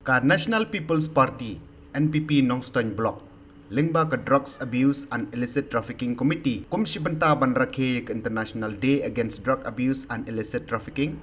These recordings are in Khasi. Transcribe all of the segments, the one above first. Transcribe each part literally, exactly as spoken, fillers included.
Ka National People's Party, N P P Nongstoiñ Block, lyngba ka Drugs Abuse and Illicit Trafficking Committee, kum shi bynta ban rakhe ïa ka International Day Against Drug Abuse and Illicit Trafficking,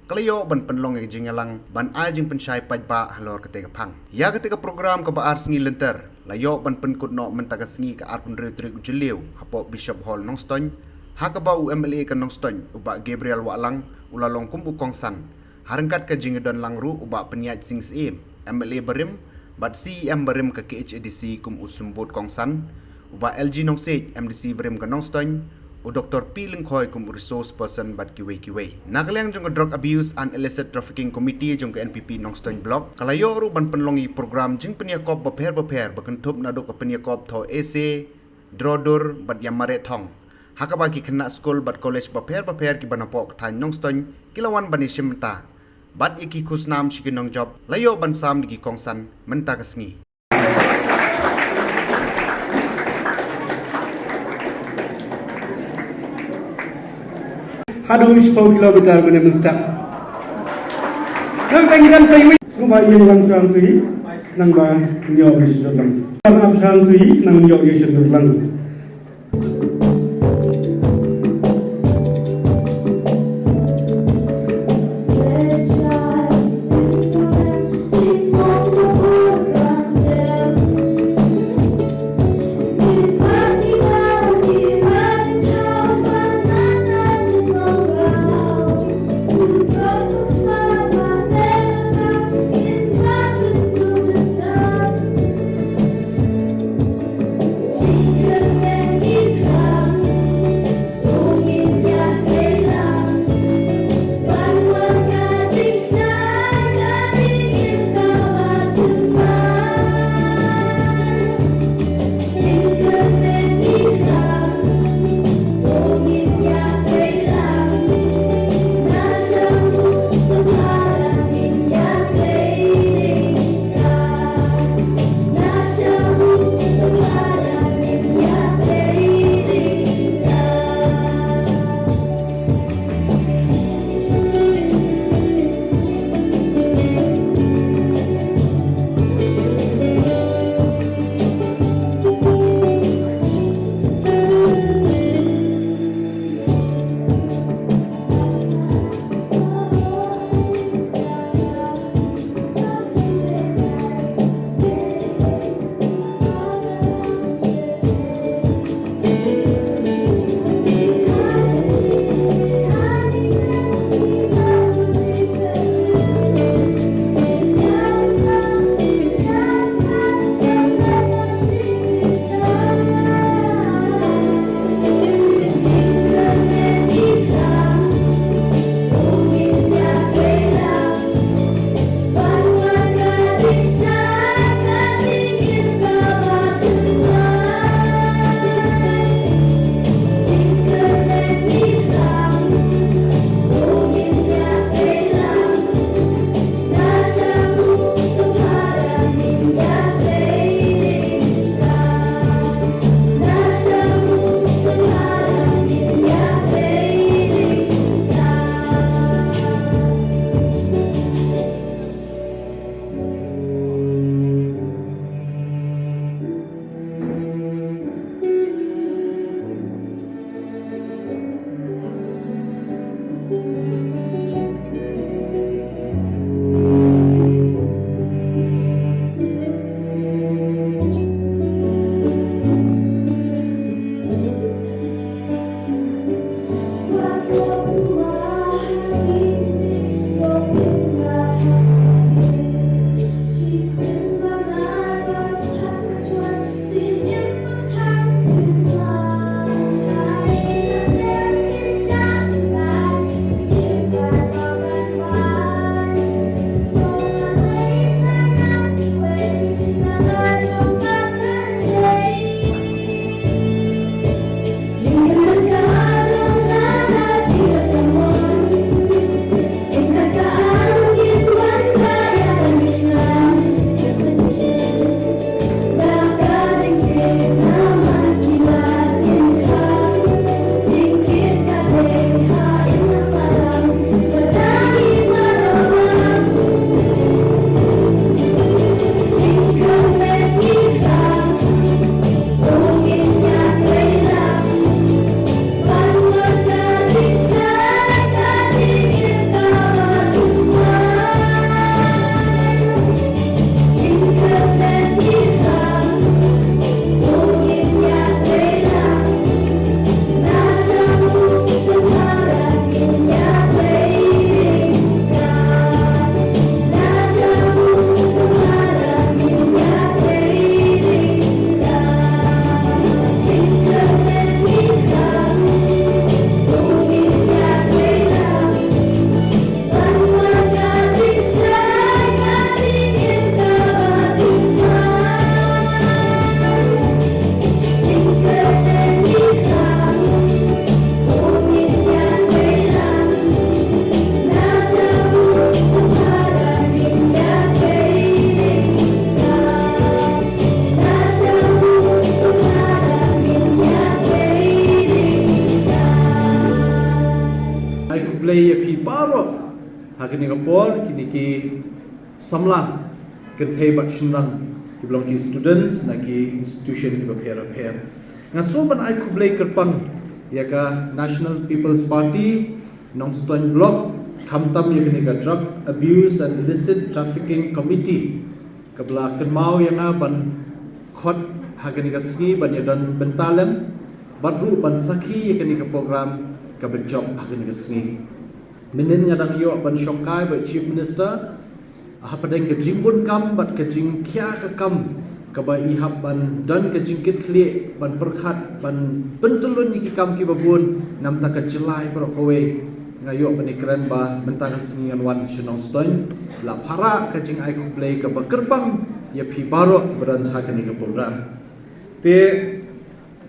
ka la ïoh ban pynlong ïa ka jingïalang ban ai jingpynshai paidbah halor katei ka phang. Ïa katei ka program kaba ar sngi lynter, la ïoh ban pynkut noh mynta ka sngi ka arphew hynriew tarik u Jylliew, hapoh Bishop Hall Nongstoiñ, ha kaba u M L A ka Nongstoiñ, u Bah Gabriel Wahlang, u la long kum u kongsan. Ha ryngkat ka jingïadon lang ruh u Bah Pynïaid Sing Syiem, M L A barim, bad C E M barim ka K H A D C kum u symbud kongsan, u Bah L G Nongsiej, M D C barim ka Nongstoiñ, u Doktor P Lyngkhoi kum u resource person bad kiwei kiwei. Na ka liang jong ka Drug Abuse and Illicit Trafficking Committee jong ka N P P Nongstoiñ Block, ka la ïoh ruh ban pynlong ïa ki program jingpynïakop bapher bapher ba kynthup naduh ka pynïakop thoh essay, draw dur bad ïa mareh thong. Ha kaba ki khynnah skul bad college bapher bapher kiba napoh ka thaiñ Nongstoiñ ki la wan ban ïashim bynta. Bad ïa ki khusnam sha ki nongjop la ïoh ban sam da ki kongsan mynta ka sngi. Haduh shiphew kilometer mynne mynstep. Nang tang ngiram sa iwi. Sngewbha ïeng lang shuwa hangto hi, nang ba ïoh ïa ka shyntur lang. Ap shuwa hangto hi, nang ïoh ïa ka shyntur lang. Baroh ha kane ka por kine ki samla kynthei bad shynrang kiba long ki students na ki institution kiba pher bapher. Nga sngew ban ai khublei kyrpang ïa ka National People's Party Nongstoiñ Block, khamtam ïa kane ka Drug Abuse and Illicit Trafficking Committee kaba la kynmaw ïa nga ban khot ha kane ka sngi ban ïadon bynta lem bad ruh ban sakhi ïa kane ka program kaba jop ha kane ka sngi. Mynnin nga dang ïoh ban shongkai bad Chief Minister hapdeng ka jingbun kam bad ka jingkhia ka kam kaba i hap ban don ka jingkitkhlieh ban pyrkhat ban pyntyllun ïa ki kam kiba bun namta ka jylla baroh kawei. Nga ïoh ban ïakren ba mynta ka sngi ngan wan sha Nongstoiñ la para ka jingai khublei kaba kyrpang ïa phi baroh kiba don ha kane ka program. Te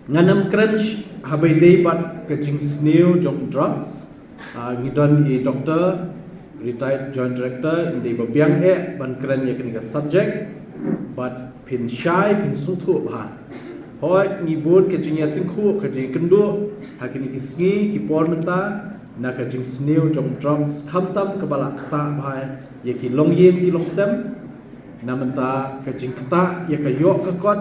ngan ym kren sh- haba ïadei bad ka jingsniew jong drugs. Ah, ngi don i Doctor, retired Joint Director, ym dei ba biang eh ban kren ïa kane ka subject. Bad phin shai phin sngewthuh bha. Hooid ngi bun ka jingïatyngkhuh ka jingïakynduh ha kine ki sngi ki por mynta na ka jingsniew jong drugs khamtam kaba la ktah bha ïa ki longïing ki longsem. Na mynta ka jingktah ïa ka ïoh ka kot,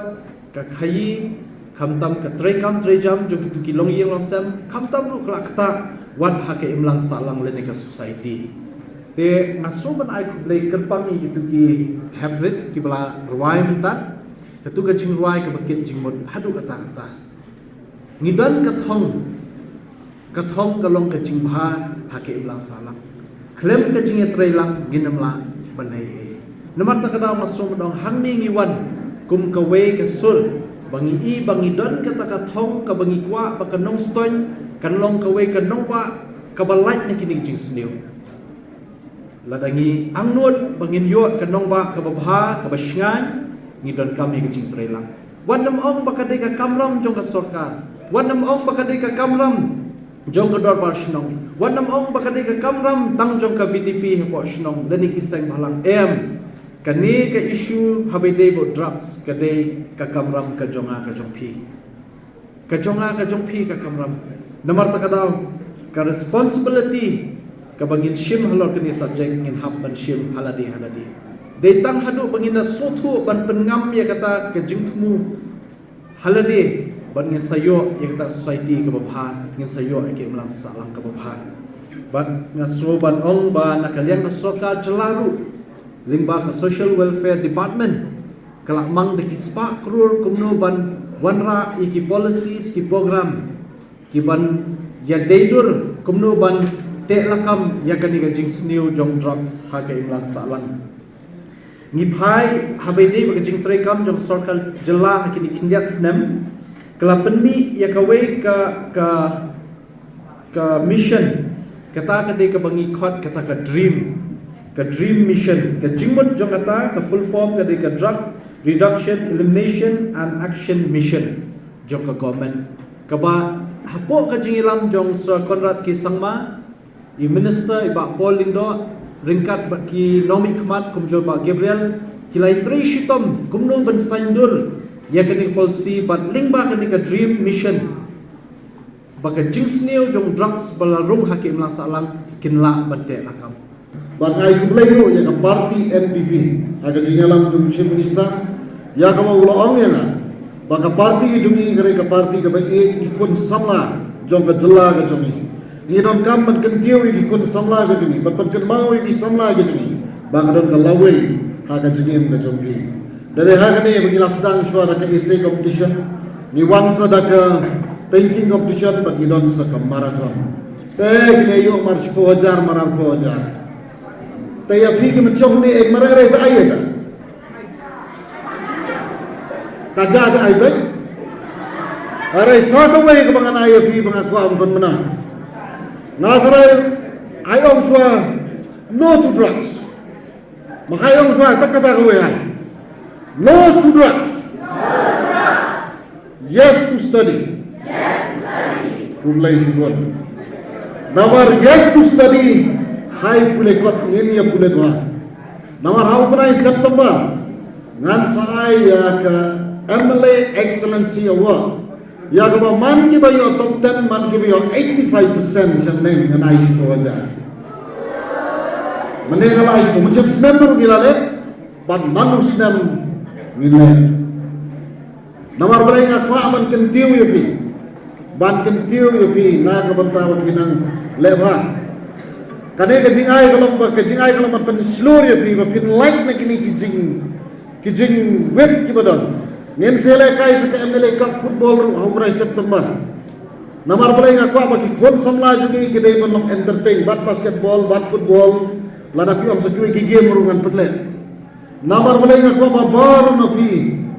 ka khaïi, khamtam ka treikam treijam jong kitu ki longïing longsem, khamtam ruh ka la ktah wat ha ka imlang sahlang lane ka society. Te nga sngew ban ai khublei kyrpang ïa kitu ki heprit kiba la rwai mynta. Katu ka jingrwai kaba kit jingmut haduh katta katta. Ngi don ka thong, ka thong ka long ka jingbha ha ka imlang sahlang. Khlem ka jingïatreilang ngin ym lah ban leh ei ei. Namar kata ka daw nga sngew ban ong hangne ngi wan kum kawei ka sur ba ngi i ba ngi don kata ka thong kaba ngi kwah ba ka Nongstoiñ kan long kawei ka nongbah kaba lait na kine ki jingsniew. Lada ngi angnud ba ngin ïoh ka nongbah kaba bha kaba shngaiñ, ngi donkam ïa ka jingtreilang. Wat nym ong ba ka dei ka kamram jong ka sorkar. Wat nym ong ba ka dei ka kamram jong ka dorbar shnong. Wat nym ong ba ka dei ka kamram tang jong ka V D P hapoh shnong lane ki seng bhalang, em. Kane ka issue haba ïadei bad drugs ka dei ka kamram ka jong nga ka jong phi. Ka jong nga ka jong phi ka kamram. Namar kata ka daw ka responsibility kaba ngin shim halor kane subject ngin hap ban shim ha lade ha lade. Dei tang haduh ba ngin da sngewthuh ban pynngam ïa kata ka jingthmu ha lade bad ngin sa ïoh ïa kata society kaba bha, ngin sa ïoh ïa ka imlang sahlang kaba bha. Bad nga sngew ban ong ba na ka liang ka sorkar jylla ruh lyngba ka Social Welfare Department ka la mang da ki spah klur kumno ban wanrah ïa ki policies ki program ki ban ïadei dur kumno ban teh lakam ïa kane ka jingsniew jong drugs ha ka imlang sahlang. Ngi phai haba ïadei bad ka jingtreikam jong sorkar jylla ha kine khyndiat snem ka la pynmih ïa kawei ka ka ka mission. Kata ka dei kaba ngi khot kata ka dream, ka dream mission. Ka jingmut jong kata ka full form ka dei ka Drug Reduction, Elimination and Action Mission jong ka government. Kaba hapoh ka jingïalam jong Sir Conrad K Sangma, i minister i Bah Paul Lyngdoh ryngkat bad ki nongmihkhmat kumjuh Bah Gabriel ki la ïatrei shitom kumno ban saiñdur ïa kane ka policy bad lyngba kane ka dream mission ba ka jingsniew jong drugs ba la rung ha ka imlang sahlang kin lah ban teh lakam. Bad nga ai khublei ruh ïa ka party N P P ha ka jingïalam jong u Chief Minister ïa kaba u la ong ïa nga ba ka party jong ngi ka dei ka party kaba ïeit ïa ki khun samla jong ka jylla ka jong ngi. Ngi donkam ban kyntiew ïa ki khun samla ka jong ngi, ban pynkynmaw ïa ki samla ka jong ngi ba ka don ka lawei ha ka jingim ka jong ki. Dei ha kane ba ngi la sdang shuwa da ka essay competition, ngi wan sa da ka painting competition bad ngi don sa ka marathon. Te kine ïoh mar shiphew hajar mar arphew hajar. Te ïa phi ki mynshong ne ek mar, hynrei ta ai ta. Ka ja ta ai bek. Hynrei sa kawei kaba ngan ai ïa phi ba nga kwah ban pynmynna. Nga tharai ai ong shuwa no to drugs. Ma ka ong shuwa ta kata kawei ai. No to drugs. Yes to study. Khublei shibun. Namar yes to study hai pule kot ngin ïa pule dua. Namar ha u bnai September ngan sa ai ïa ka M L A Excellency Award. Ïa kaba man kiba ïoh top ten, man kiba ïoh eighty-five percent sha neng ngan ai shiphew hajar. Mynne nga la ai shuh, mynshem snem ruh ngi la leh, bad man u snem ngin leh. Namar balei nga kwah ban kyntiew ïa phi, ban kyntiew ïa phi na ka bynta ba phi nang leh bha. Kane ka jingai ka long ba, ka jingai ka long ban pynshlur ïa phi ba phin lait na kine ki jing, ki jingwit kiba don. Ngin sa lehkai sa ka M L A Cup football ruh ha u bnai September. Namar balei nga kwah ba ki khun samla jong ngi ki dei ban long entertain, bad basketball, bad football, lada phi ong sa kiwei ki game ruh ngan pynleh. Namar balei nga kwah ba baroh na phi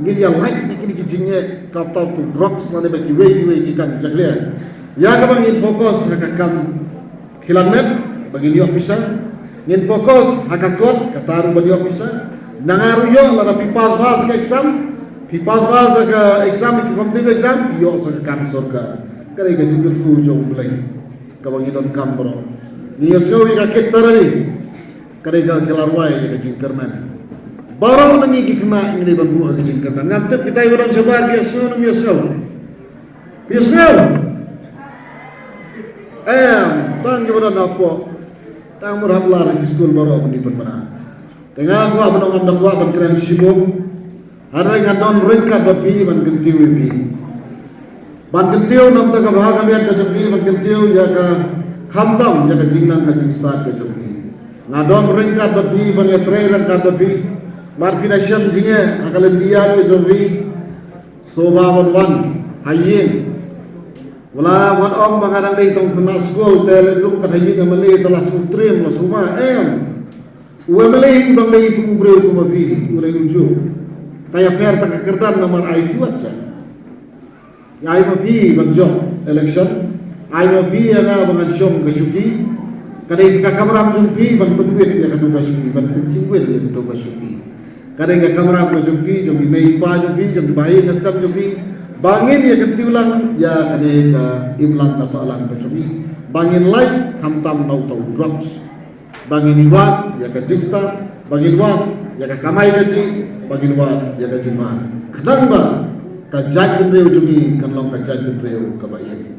ngin ïa lait na kine ki jingeh, ka bynta to drugs lane ba kiwei kiwei ki kam jakhlia. Ïa kaba ngin focus ha ka kam khillat met ba ngin ïoh pisa. Ngin focus ha ka kot, kata ruh ban ïoh pisa. Nang ruh ïoh, lada phi pass bha sa ka exam, phi pass bha sa ka exam, ki competitive exam, phi ïoh sa ka kam sorkar. Ka dei ka jingkyrkhu jong U Blei kaba ngi donkam baroh. Ngi ïohsngew ïa ka kit tara ri. Ka dei ka, ka la rwai ïa ka jingkyrmen. Baroh na ngi ki khynnah ngi dei ban buh ïa ka jingkyrmen. Ngam tip kita kiba don shabar ki ïohsngew ne ym ïohsngew. Phi ïohsngew? Em, tang kiba don hapoh. Tang mut hap lar ki skul baroh ban dei pynbna. Te nga kwah ban ong, ngam da kwah ban kren shibun. Hynrei nga don ryngkat bad phi ban kyntiew ïa phi. Ban kyntiew na ka bynta ka bha ka miat ka jong phi, ban kyntiew ïa ka, khamtam ïa ka jingnang ka jingstad ka jong phi. Nga don ryngkat bad phi, ban ïatrei ryngkat bad phi. Namar phi da shem jingeh ha ka lynti ïaid ka jong phi. Shuwa ban wan ha ïing, wat la wan ong ba nga dang dei tang khynnah skul, te leit rung pat ha ïing, ka mane te la sngewtriem, la sngewma, em. U M L A u dang dei kum u briew kum ma phi, u dei u juh. Ka ïapher tang ka kyrdan namar ai phi wat sha. Ai ma phi ban jop election, ai ma phi ïa nga ba ngan shong ka shuki. Ka dei sa ka kamram jong phi ban pynwit ïa katu ka shuki, ban pynkhih wit ïa katu ka shuki. Ka dei ka kamram ka jong phi, jong i mei i pa jong phi, jong i bahaïing hasem jong phi, ba ngin ïa kyntiew lang ïa kane ka imlang ka sahlang ka jong i, ba ngin lait khamtam na uta u drugs. Ba ngin wad ïa ka jingstad, ba ngin wad ïa ka kamai kajih, ba ngin wad ïa ka jingma. Khnang ba ka jaitbynriew jong ngi kan long ka jaitbynriew kaba im.